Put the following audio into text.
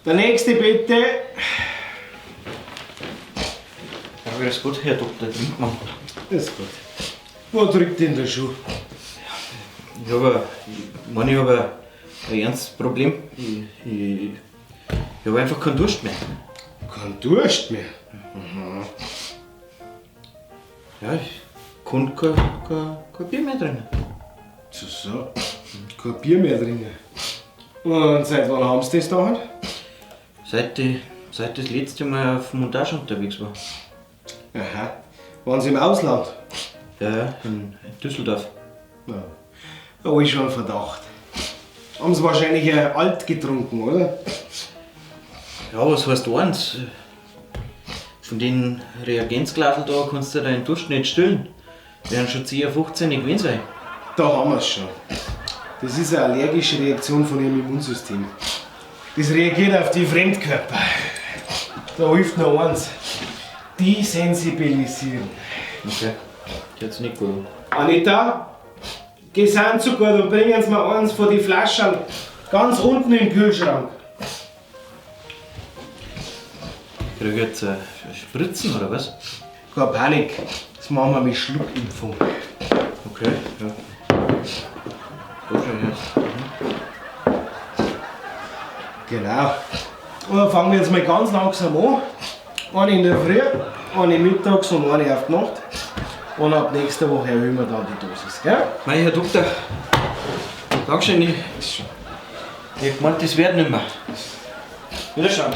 Der nächste bitte. Ja, grüß Gott, Herr Doktor Brinkmann. Grüß Gott. Wo drückt denn der Schuh? Ich hab ein, ich mein, ich hab ein, ein ernstes Problem. Ich, ich, ich hab einfach keinen Durst mehr. Kein Durst mehr? Mhm. Ja, ich kann kein, kein, kein Bier mehr trinken. So, so. Kein Bier mehr trinken. Und seit wann haben Sie das da? Seit ich, seit das letzte Mal auf Montage unterwegs war. Aha. Waren Sie im Ausland? Ja, ja, in Düsseldorf. Ja. Da hab ich schon einen Verdacht. Haben Sie wahrscheinlich alt getrunken, oder? Ja, was heißt eins? Von den Reagenzglasel da kannst du deinen Durst nicht stillen. Werden schon 10, 15 gewesen sein. Da haben wir's schon. Das ist eine allergische Reaktion von Ihrem Immunsystem. Das reagiert auf die Fremdkörper. Da hilft nur eins. Desensibilisieren. Okay. Jetzt nicht gut. Anita, geh sind so gut und bringen Sie mir eins von die Flaschen ganz unten im Kühlschrank. Krieg ich jetzt Spritzen oder was? Keine Panik, das machen wir mit Schluckimpfung. Okay, ja. Da schon her. Genau. Und dann fangen wir jetzt mal ganz langsam an. Eine in der Früh, eine mittags und eine auf die Nacht. Und ab nächster Woche erhöhen wir dann die Dosis, gell? Mei, Herr Doktor, Dankeschön. Ich, ich hab gemeint, das wird nicht mehr. Wiederschauen.